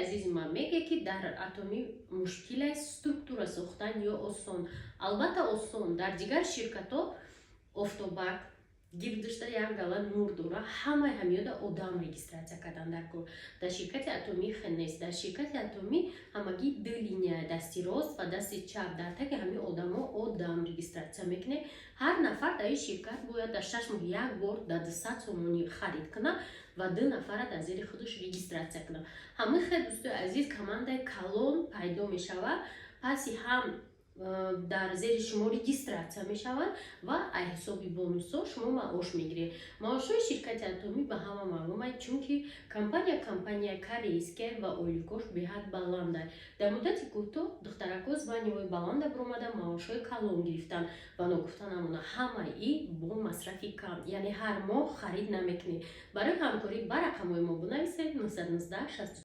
Азизи ман, меге, ки дар Атомӣ мушкиле структура сохтан ё осон? Албатта, осон. Дар дигар ширкатҳо офтобак гирдушта як гала нур дора, ҳамаи ҳамиёда одам регистрация кардан дар кор. Дар ширкати Атомӣ хел нест. Дар ширкати Атомӣ ҳамагӣ ду линия, дасти рост ва дасти чап. Дар таги ҳамин одамо одам регистрация мекунед. Ҳар нафар дар ин ширкат бояд дар 6 моҳ як бор дар 200 сомонӣ харид кунад ва ду нафара дар зери худаш регистрация кунад. Ҳамин хел, дӯстои азиз, командаи калон пайдо мешавад. Паси ҳам дар зери шумо регистрация мешаванд ва аз ҳисоби бонусҳо шумо маош мегиред. Маошҳои ширкати Атомӣ ба ҳама маълуманд, чунки компания компания корейская ва ойликош беҳад баланда. Дар муддати кӯтоҳ духтарако званияҳои баланда баромада, маошҳои калон гирифтанд. Ва ногуфта намона, ҳамаи бо масрафи кам, яъне ҳар моҳ харид намекунед. Барои ҳамкорӣ ба рақамҳои мо бинависед: 919.